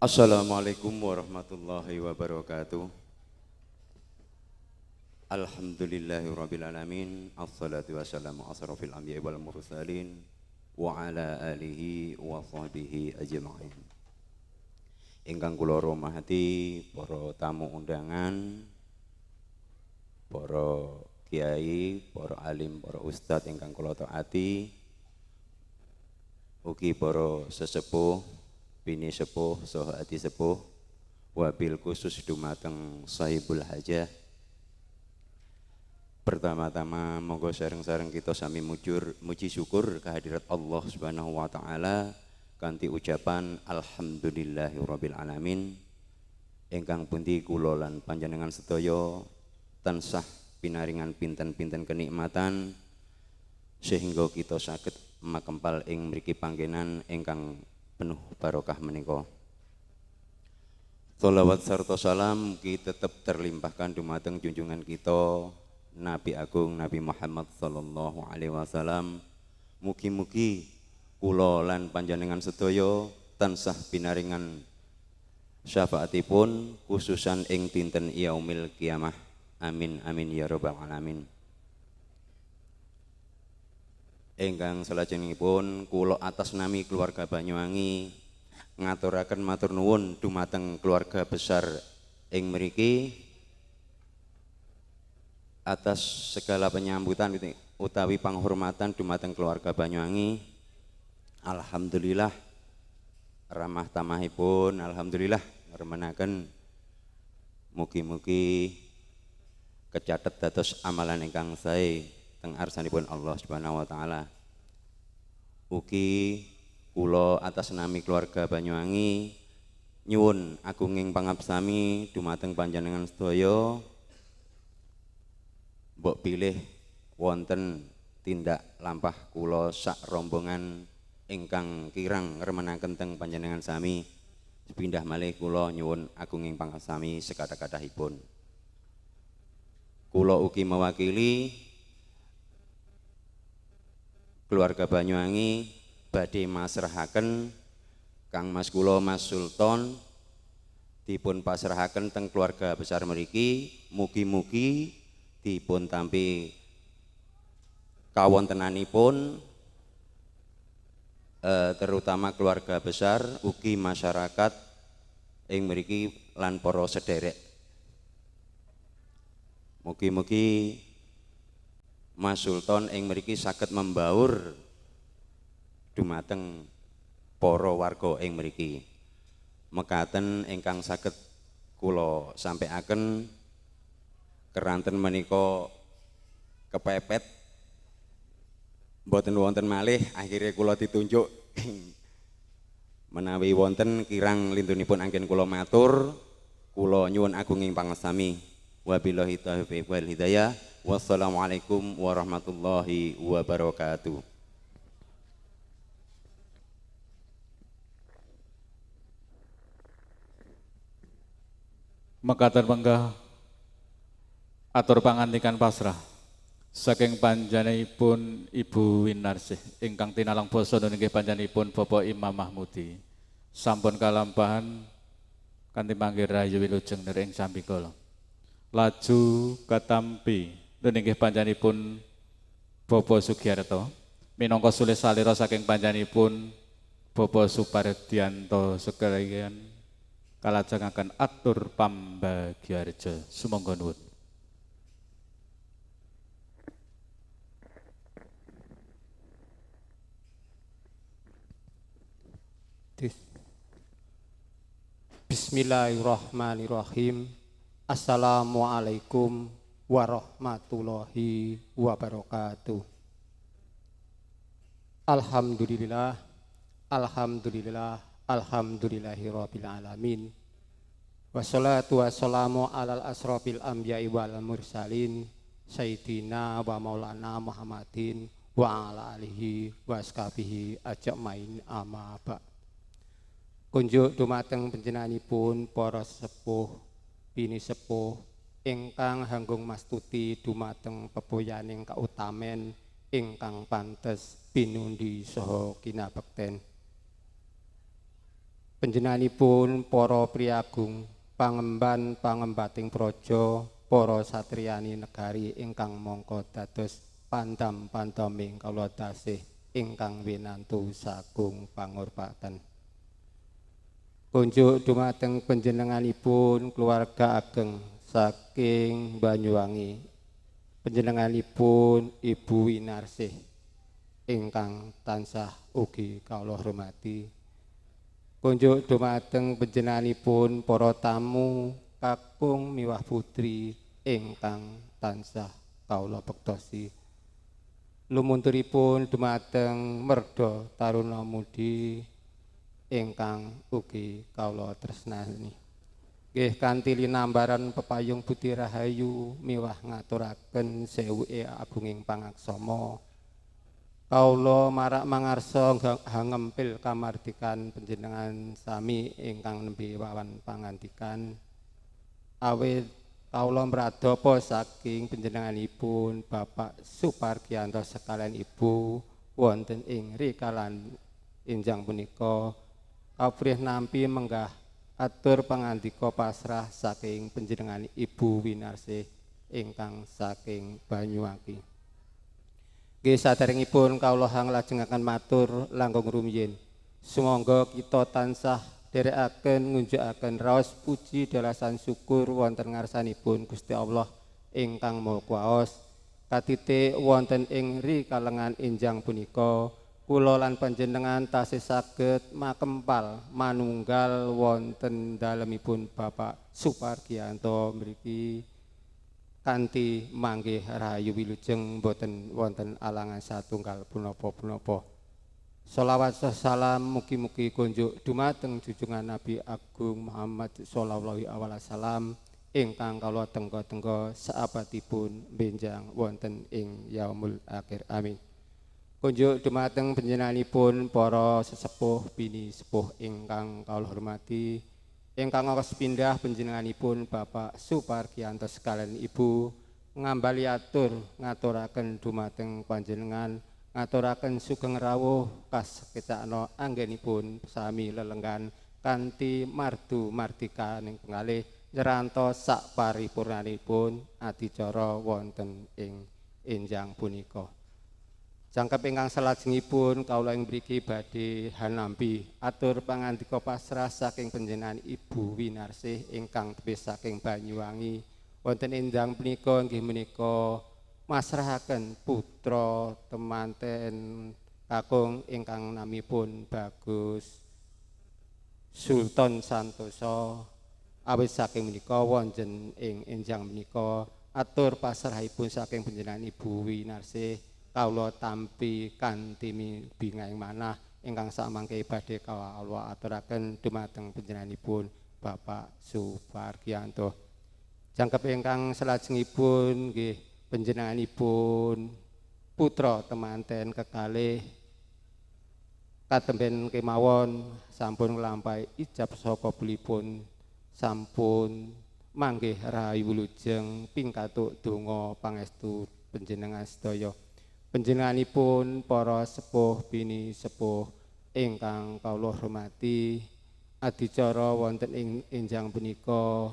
Assalamualaikum warahmatullahi wabarakatuh. Alhamdulillahirabbil alamin. Assalatu wassalamu asrafil anbiya'i wal mursalin wa ala alihi wa sahbihi ajma'in. Ingkang kula hormati para tamu undangan, para kiai, para alim, para ustadz ingkang kula taati, ugi para sesepuh, bini sepuh, saha ati sepuh, wabil khusus dumateng sahibul hajah. Pertama-tama monggo sareng-sareng kita sami muji syukur kehadirat Allah Subhanahu wa taala kanthi ucapan alhamdulillahirabbil alamin. Ingkang pundi kula lan panjenengan sedaya tansah pinaringan pinten-pinten kenikmatan sehingga kita saged makempal ing mriki panggenan ingkang penuh barokah menika. Sholawat sarta salam mugi tetep terlimpahkan dumateng junjungan kita Nabi Agung Nabi Muhammad sallallahu alaihi wasallam. Mugi-mugi kula lan panjenengan sedaya tansah pinaringan syafaatipun khususan ing dinten yaumil kiamah. Amin amin ya rabbal alamin. Ingkang salajengipun kula atas nami keluarga Banyuwangi ngaturaken matur nuwun dumateng keluarga besar ing mriki atas segala penyambutan utawi panghormatan dumateng keluarga Banyuwangi. Alhamdulillah ramah tamahipun, alhamdulillah ngremenaken, mugi-mugi kecatet dados amalan ingkang sae teng arsanipun Allah Subhanahu wa taala. Ugi kula atas nami keluarga Banyuwangi nyuwun agunging pangapsami dumateng panjenengan sedaya, mbok bilih wonten tindak lampah kula sak rombongan ingkang kirang ngremenaken teng panjenengan sami. Sepindah malih kula nyuwun agunging pangapsami sekathah-kathahipun. Kula ugi mewakili keluarga Banyuwangi badhe masrahaken Kang Mas kula Mas Sultan dipun pasrahaken teng keluarga besar mriki, mugi-mugi dipun tampi kawontenanipun terutama keluarga besar ugi masyarakat ing mriki lan para sederek. Mugi-mugi Mas Sultan ing mriki saged membaur dumateng para warga ing mriki. Mekaten ingkang saged kula sampaiaken, keranten menika kepepet mboten wonten malih, akhire kula ditunjuk menawi wonten kirang lintunipun anggen kula matur, kula nyuwun agunging pangestami. Wabillahi taufiq wal hidayah. Wassalamualaikum warahmatullahi wabarakatuh. Mekaten menggah atur pangandikan pasrah saking panjenenganipun Ibu Winarsih ingkang tinalang basa nggih panjenenganipun Bapak Imam Mahmudi sampun kalampahan kanthi manggih rahayu wilujeng nir ing sambikala. Laju katampi nggih panjenenganipun Bapak Sugiarto minangka sulih salira saking panjenenganipun Bapak Supardianto sekalian kalajengaken atur pambagyareja. Sumangga nuwun. Bismillahirrahmanirrahim. Assalamualaikum warahmatullahi wabarakatuh. Alhamdulillah, alhamdulillah, alhamdulillahirabbil alamin. Wassalatu wassalamu alal asrofil anbiya'i wal mursalin sayyidina wa maulana Muhammadin wa ala alihi wa ashabihi ajmain amma ba. Kunjuk dumateng panjenenganipun para sesepuh, bini sepuh ingkang hanggung mastuti dumateng peboyaning kautamen ingkang pantes pinundi saha kinabekten. Panjenenganipun para priyagung pangemban pangembating praja, para satriyani negari ingkang mangka dados pandam-pandaming kawula tasih ingkang winantu sagung pangurpatan. Kunjuk dumateng panjenenganipun keluarga ageng saking Banyuwangi, panjenenganipun Ibu Winarsih ingkang tansah ugi kawula hormati. Kunjuk dumateng panjenenganipun para tamu kakung miwah putri ingkang tansah kawula bektosi. Lumunturipun dumateng merda taruna mudi ingkang ugi kawula tresnani. Nggih kanthi linambaran pepayung budi rahayu miwah ngaturaken sewuke agunging pangaksama, kawula marak mangarsa hangempil kamardikan panjenengan sami ingkang nembe wawan pangandikan. Awit kawula mradapa saking panjenenganipun Bapak Supargianto sekalian Ibu wonten ing rikalan enjang punika kaprih nampi menggah atur pangandika pasrah saking panjenengan Ibu Winarsih ingkang saking Banyuwangi. Nggih saderengipun kawula hanglajengaken matur langkung rumiyin. Sumangga kita tansah dherekaken ngunjukaken raos puji dalasan syukur wonten ngarsanipun Gusti Allah ingkang Maha Kuwaos. Katitik wonten ing rikalengan enjang punika kula lan panjenengan tasih saged makempal manunggal wonten dalemipun Bapak Supargianto mriki kanthi manggih rahayu wilujeng boten wonten alangan satunggal punapa-punapa. Sholawat salam mugi-mugi kunjuk dumateng junjungan Nabi Agung Muhammad shallallahu alaihi wasallam ingkang kawula tengga-tengga saabadipun benjang wonten ing yaumul akhir. Amin. Kunjuk dumateng panjenenganipun para sesepuh bini sepuh ingkang kawula hormati, ingkang awas pindah panjenenganipun Bapak Supargianto sekalian Ibu ngambali atur ngaturaken dumateng panjenengan, ngaturaken sugeng rawuh kasekecakna anggenipun sami lelenggan kanthi mardu mardikaning pengalih nyeranta sak paripurnanipun adicara wonten ing enjang punika. Jangkep ingkang salajengipun kawula ing mriki badhe hanampi atur pangandika pasrah saking panjenengan Ibu Winarsih ingkang tebih saking Banyuwangi wonten enjang punika inggih menika masrahaken putra temanten kakung ingkang namipun Bagus Sultan Santoso. Awit saking menika wonten ing enjang menika atur pasrahipun saking panjenengan Ibu Winarsih kawula tampi kanthi bingahing manah ingkang samangke badhe kawula aturaken dumateng panjenenganipun Bapak Supargianto. Jangkep ingkang salajengipun nggih panjenenganipun putra temanten kekalih katemben kemawon sampun nglampahi ijab saka bulipun sampun manggih rahayu wilujeng pingkatuk donga pangestu panjenengan sedaya. Panjenenganipun para sepuh bini sepuh ingkang kawula hormati, adicara wonten ing enjang punika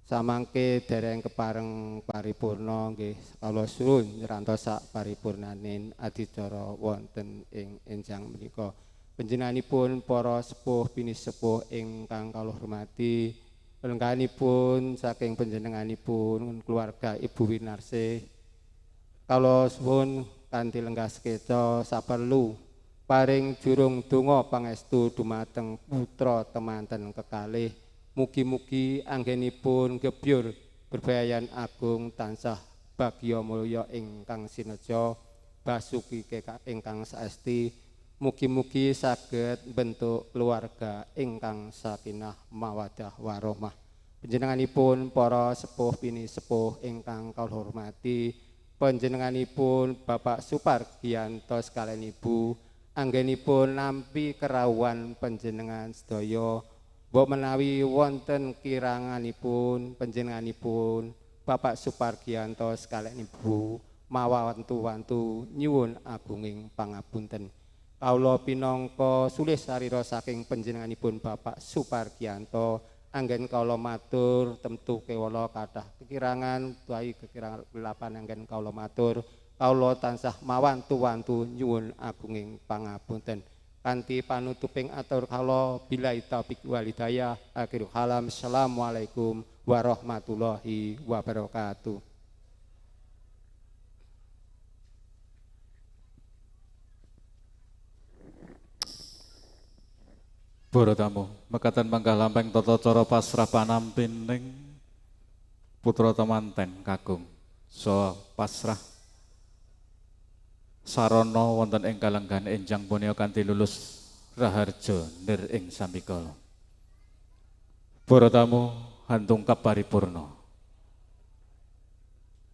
samangke dereng kepareng paripurna nggih kawula suwun nyrantos sak paripurnaning adicara wonten ing enjang punika. Panjenenganipun para sepuh bini sepuh ingkang kawula hormati, lengganipun saking panjenenganipun keluarga Ibu Winarsih, kawula suwun kanthi lenggah sekeca saperlu paring jurung donga pangestu dumateng putra temanten kekalih. Mugi-mugi anggenipun gebyur berbayan agung tansah bagya mulya ingkang sineja basuki ingkang saesti. Mugi-mugi saged bentuk keluarga ingkang sakinah mawadah warahmah. Panjenenganipun para sepuh bini sepuh ingkang kawula hormati, panjenenganipun Bapak Supargianto sekalian Ibu anggenipun nampi kerawuhan panjenengan sedaya, mbok menawi wonten kiranganipun panjenenganipun Bapak Supargianto sekalian Ibu mawa wantu-wantu nyuwun agunging pangapunten. Kawula pinangka sulih sarira saking panjenenganipun Bapak Supardianto, anggen kawula matur temtu kewala kathah kekirangan utawi kekirangan lapan anggen kawula matur. Kawula tansah mawantu-wantu nyuwun agunging pangapunten. Kanthi panutuping atur kawula billahi taufik wal hidayah, akhirul kalam, assalamualaikum warahmatullahi wabarakatuh. Para tamu, mekaten manggah lampeng tata cara pasrah panampining putra temanten kakung saha pasrah sarana wonten ing kalenggahan enjang punika kanthi lulus raharja nir ing sambikala. Para tamu hantungkap paripurna.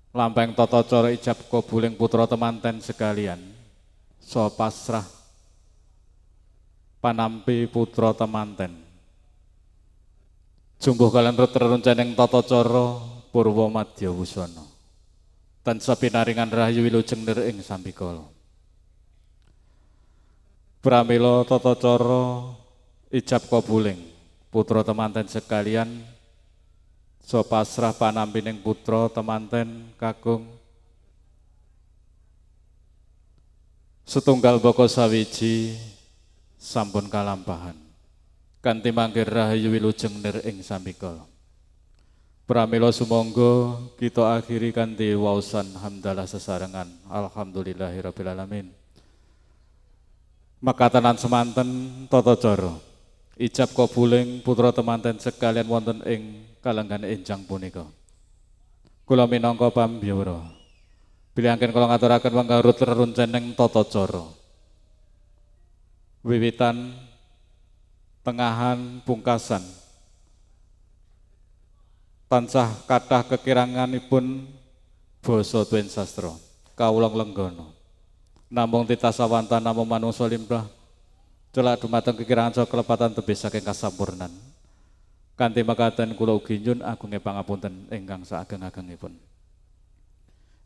Lampeng tata cara ijab kabuling putra temanten sekalian saha pasrah panampi putra temanten. Jungguh kalian rerencaning tata cara purwa madya wusana. Tansah pinaringan rahayu wilujeng nir ing sambikala. Pramila tata cara ijab kabuling putra temanten sekalian saha pasrah panampining putra temanten kakung setunggal baka sawiji sampun kalampahan kanthi manggih rahayu wilujeng nir ing sambikala. Pramila sumangga kita akhiri kanthi waosan hamdalah sesarengan alhamdulillahirabbil alamin. Makatenan semanten tata cara ijab kabuling putra temanten sekalian wonten ing kalenggahan enjang punika. Kula minangka pambyara bilih angken kula ngaturaken wangarut rerenceneng tata cara wiwitan, tengahan, pungkasan tansah kathah kekiranganipun basa tuen sastra kawula nglenggana namung titasawantan namung manungsa limrah celak dumateng kekirangan saha kelepatan tebih saking kasampurnan. Kanthi makaten kula ugi nyuwun agunge pangapunten ingkang saageng-agengipun.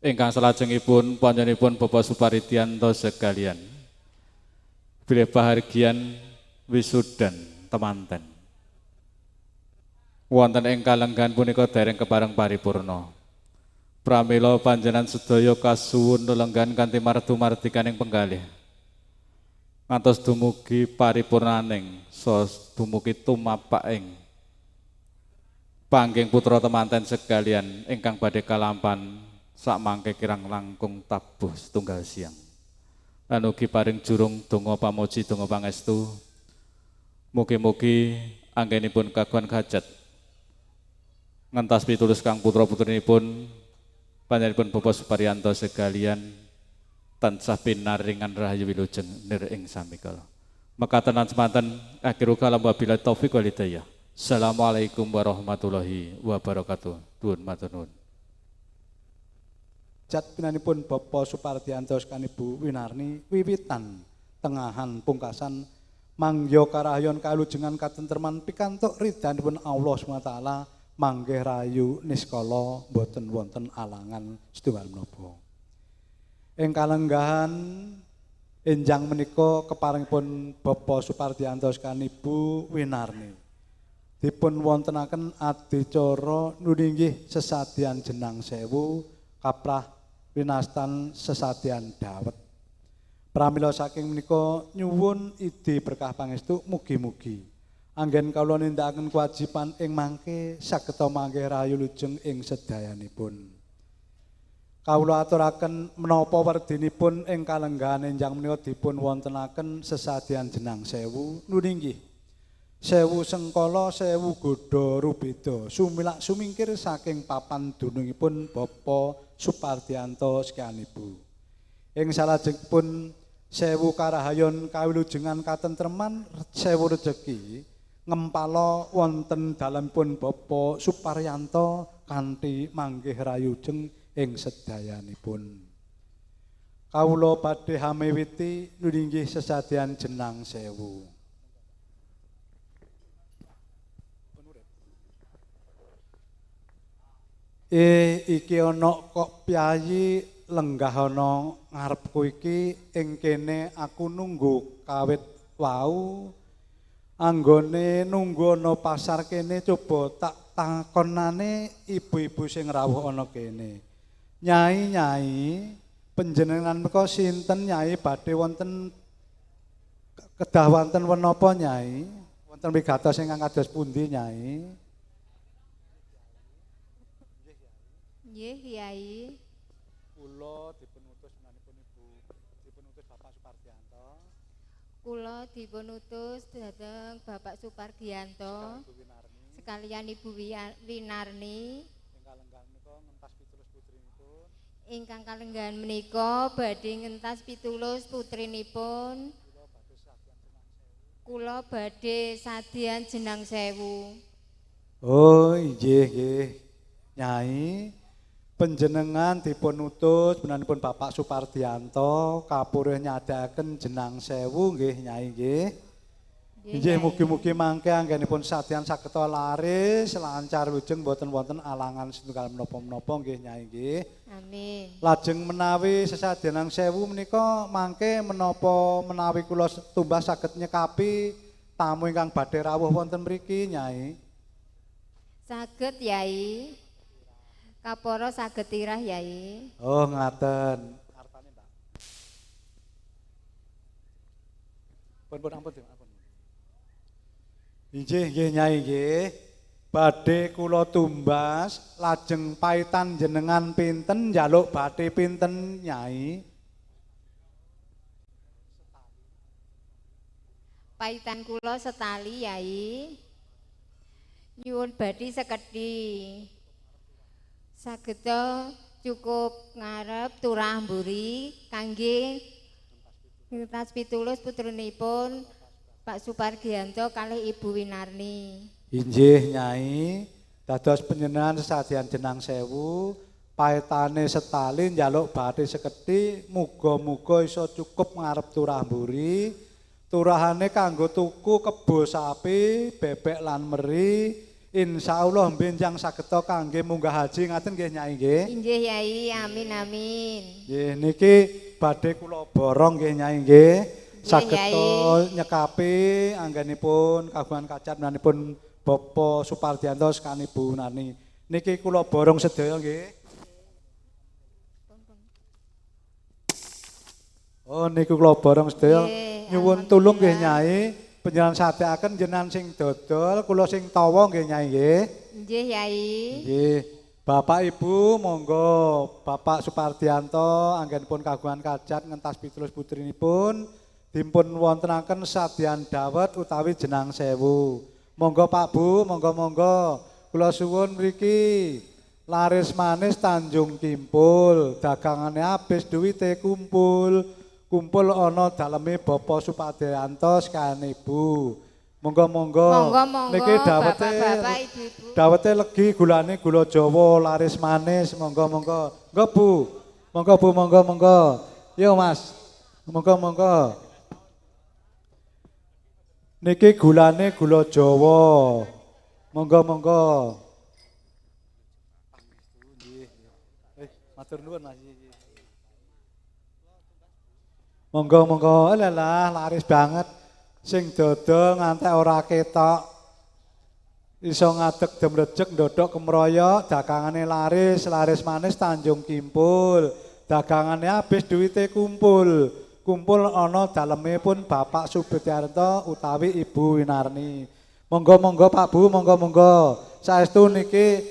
Ingkang salajengipun panjenenganipun Bapak Supardianto sekalian bilih pahargyan wisudan temanten wonten ing kalenggahan punika dereng kepareng paripurna. Pramila panjenengan sedaya kasuwun lelenggahan kanthi mardu-mardikaning penggalih ngantos dumugi paripurnaning saha dumugi tumapaking panggih putra temanten sekalian ingkang badhe kalampan sakmangke kirang langkung tabuh setunggal siang. Lan ugi paring jurung donga pamuji donga pangestu. Mugi-mugi anggenipun kagungan hajat ngentas pitulus kang putra putrinipun panjenenganipun Bapak Suparyanto sekalian tansah pinaringan rahayu wilujeng nir ing samikala. Mekatenan semanten akhirul kalam wabillahi taufik wal hidayah. Assalamualaikum warahmatullahi wabarakatuh. Nuwun matur nuwun. Jat pinanipun Bapak Supardianto sekalian Ibu Winarni wiwitan tengahan pungkasan mangya karahayon kalujengan katentreman pikantuk ridhanipun Allah SWT manggih rahayu niskala boten wonten alangan setunggal menapa. Ing kalenggahan enjang menika keparengipun Bapak Supardianto sekalian Ibu Winarni dipun wontenaken adicara nuninggih sesadian jenang sewu kaprah winastan sesadian dawet. Pramila saking menika nyuwun idi berkah pangestu mugi-mugi anggen kawula nindakaken kewajiban ing mangke saged manggih rahayu lujeng ing sedayanipun. Kawula aturaken menapa werdinipun ing kalenggahan enjang menika dipun wontenaken sesadian jenang sewu nuninggih sewu sengkala sewu godha rubeda sumilak sumingkir saking papan dunungipun Bapak Supardianto sekian Ibu. Ing salajengipun sewu karahayon kawilujengan katentreman sewu rejeki ngempala wonten dalemipun Bapak Suparyanto kanthi manggih rayujeng ing sedayanipun. Kawula badhe hamiwiti nuninggih sesadian jenang sewu. Iki ana kok piyayi lenggah ana ngarepku iki ing kene aku nunggu kawit wau anggone nunggu ana pasar kene coba tak takonane ibu-ibu sing rawuh ana kene. Nyai-nyai panjenengan menika sinten nyai badhe wonten kedah wonten menapa nyai? Wonten wigatos ingkang kados pundi nyai? Nggih Kyai. Kula dipun utus menanipun Ibu, dipun utus Bapak Supardianto. Kula dipun utus dhateng Bapak Supardianto sekalian Ibu Winarni. Ingkang kalenggahan menika badhe ngentas pitulus putrinipun. Kula badhe sadean jenang sewu. Oh inggih nggih. Nyai panjenengan dipun utus menanipun Bapak Supardianto kapurih nyadakaken jenang sewu nggih Nyai nggih. Nggih mugi-mugi mangke anggenipun sadean sageta laris lancar wilujeng mboten wonten alangan setunggal menapa-menapa nggih Nyai nggih. Amin. Lajeng menawi sesadean sewu menika mangke menapa menawi kula tumbas saged nyekapi tamu ingkang badhe rawuh wonten mriki Nyai. Saged Yai. Kaporo saged tirah Yai. Oh ngaten. Artane Mbak. Pun ampun ampun. Inggih nggih Nyai nggih. Badhe kula tumbas lajeng paitan jenengan pinten njaluk badhe pinten Nyai? Paitan kula setali Yai. Nyuwun badhe sekedhi. Sageta cukup ngarep turah mburi kangge ngentas pitulus putrinipun Pak Supardianto kalih Ibu Winarni. Inggih Nyai, dados panjenengan sesadean jenang sewu, paetane setali njaluk badhe sekedhi, muga-muga iso cukup ngarep turah mburi. Turahane kanggo tuku kebo sapi, bebek lan meri. Insyaallah benjang sageta kangge munggah haji ngaten nggih Nyai nggih. Inggih Yai, amin amin. Nggih niki badhe kula borong nggih Nyai nggih. Sageta nyekapi anggenipun kagungan kacat menanipun Bapak Supardianto sekalian Ibu Nani. Niki kula borong sedaya nggih. Oh niku kula borong sedaya. Nyuwun tulung nggih Nyai. Panjenengan sadekaken jenengan sing dodol, kula sing tawa nggih Nyai nggih. Nggih Yai. Nggih. Bapak Ibu monggo Bapak Supardianto anggenipun kagungan kajat ngentas pitulus putrinipun dipun wontenaken sadean dawet utawi jenang sewu. Monggo Pak Bu, monggo-monggo. Kula suwun mriki. Laris manis Tanjung Kimpul, dagangane habis duwite kumpul. Kumpul ana daleme Bapak Supardianto sekalian Ibu. Monggo-monggo. Niki dawete ibu-ibu. Dawete legi gulane gula Jawa laris manis. Monggo-monggo. Monggo Bu. Monggo Bu, monggo-monggo. Yo Mas. Monggo-monggo. Niki gulane gula Jawa. Monggo-monggo. Matur nuwun Mas. Monggo monggo, alah laris banget. Sing dodol ngantek ora ketok. Iso ngadeg demrejeg ndodok kemroyok, dagangane laris, laris manis Tanjung Kimpul. Dagangane habis duwite kumpul. Kumpul ana daleme pun Bapak Supardianto utawi Ibu Winarni. Monggo monggo Pak Bu, monggo monggo. Saestu niki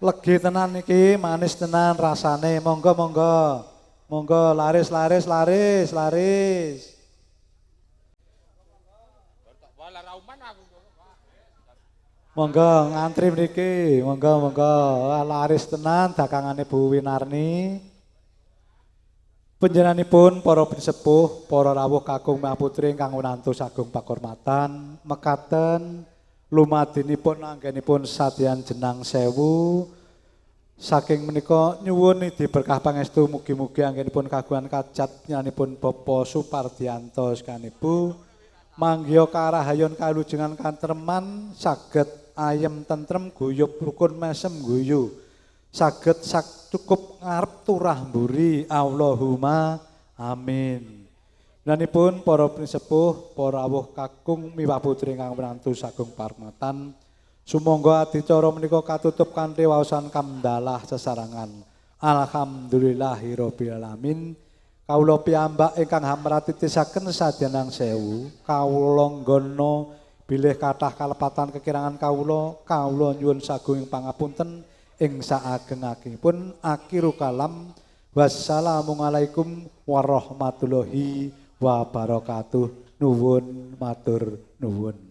legi tenan niki, manis tenan rasane. Monggo monggo. Monggo laris laris laris laris. Monggo ngantri mriki, monggo monggo laris tenan dagangane Bu Winarni. Panjenenganipun para pinisepuh, para rawuh kakung putri ingkang winantu sagung pakurmatan, mekaten lumadinipun anggenipun sadean jenang sewu. Saking menika nyuwun nidhi berkah pangestu mugi-mugi anggenipun kagungan kajat nyanipun Bapak Supardianto sekalian Ibu manggiha karahayon kalujengan kantreman saged ayem tentrem guyub rukun mesem guyu. Saged sak cukup ngarep turah mburi. Allahumma amin. Pun para pinisepuh, para rawuh kakung miwah putri ingkang menantu sagung parmatan, sumangga adicara menika katutup kanthi waosan kamdalah sesarangan. Alhamdulillahirabbil alamin. Kawula piyambak ingkang hamrati titisaken sadyanang sewu, kawula nggana bilih kathah kalepatan kekirangan kawula, kawula nyuwun sagunging pangapunten ing saageng-agengipun. Akhiru kalam, wassalamualaikum warahmatullahi wabarakatuh. Nuwun matur nuwun.